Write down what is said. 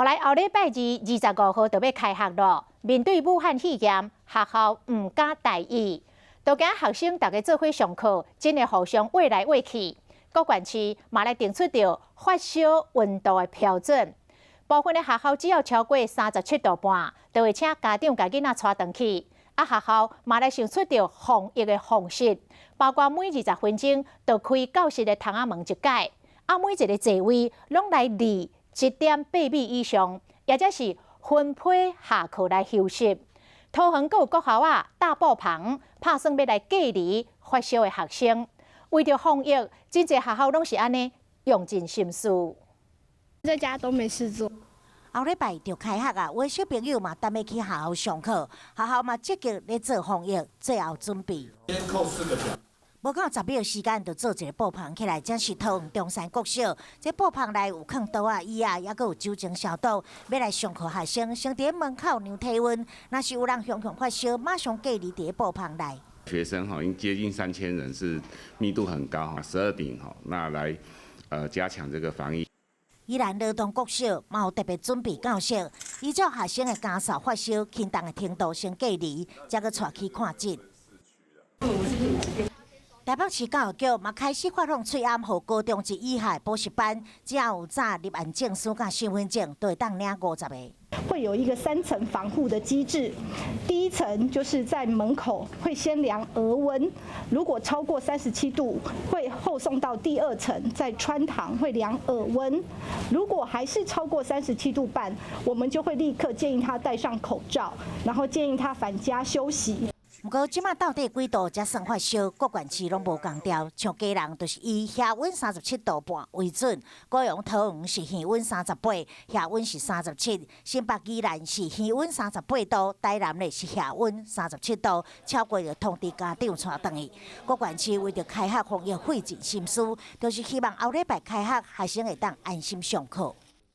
後來後禮拜二25號就欲開學囉。面對武漢肺炎，學校毋敢大意，都驚學生逐家做伙上課，真會互相餵來餵去。各縣市嘛來定出著發燒溫度的標準，部分的學校只要超過37度半，就會請家長共囡仔帶轉去。啊，學校嘛來想出著防疫的方式，包括每20分鐘就開教室的窗仔門一擺，啊，每一个座位攏來離1.8米以上，抑者是分批下課來休息。桃園閣有國校仔搭布棚，拍算欲來隔離發燒的學生。為著防疫，真濟學校攏是按呢用盡心思。在家都沒事做。後禮拜就開學啊，有的小朋友嘛等欲去學校上課，學校嘛積極咧做防疫，最後準備。先扣四個獎。無夠10秒時間，就做一个布棚起來，這是桃園中山國小。這布棚內有囥桌仔、椅仔，猶閣有酒精消毒。欲來上課學生先佇門口量體溫，若是有人雄雄發燒，馬上隔離佇布棚內。學生哈，已經接近3000人，是密度很高哈，12頂哈，那來加強這個防疫。宜蘭羅東國小嘛有特別準備教室，依照學生的乾嗽發燒輕重的程度先隔離，才閣帶去看診。台北市教育局嘛開始發放喙罨予高中及以下補習班，只要有紮入案證書佮身份證，就會當領50個。會有一個三層防護的機制，第一層就是在門口會先量額溫，如果超過37度，會後送到第二層，在穿堂會量耳溫，如果還是超過37度半，我們就會立刻建議他戴上口罩，然後建議他返家休息。毋過，這馬到底幾度才算發燒？各縣市攏無仝調。像基隆就是以額溫37度半為準，高雄桃園是耳溫38，額溫是37；新北宜蘭是耳溫38度，台南咧是額溫37度，超過就通知家長帶轉去。各縣市為著開學防疫費盡心思，就是希望後禮拜開學，學生會當安心上課。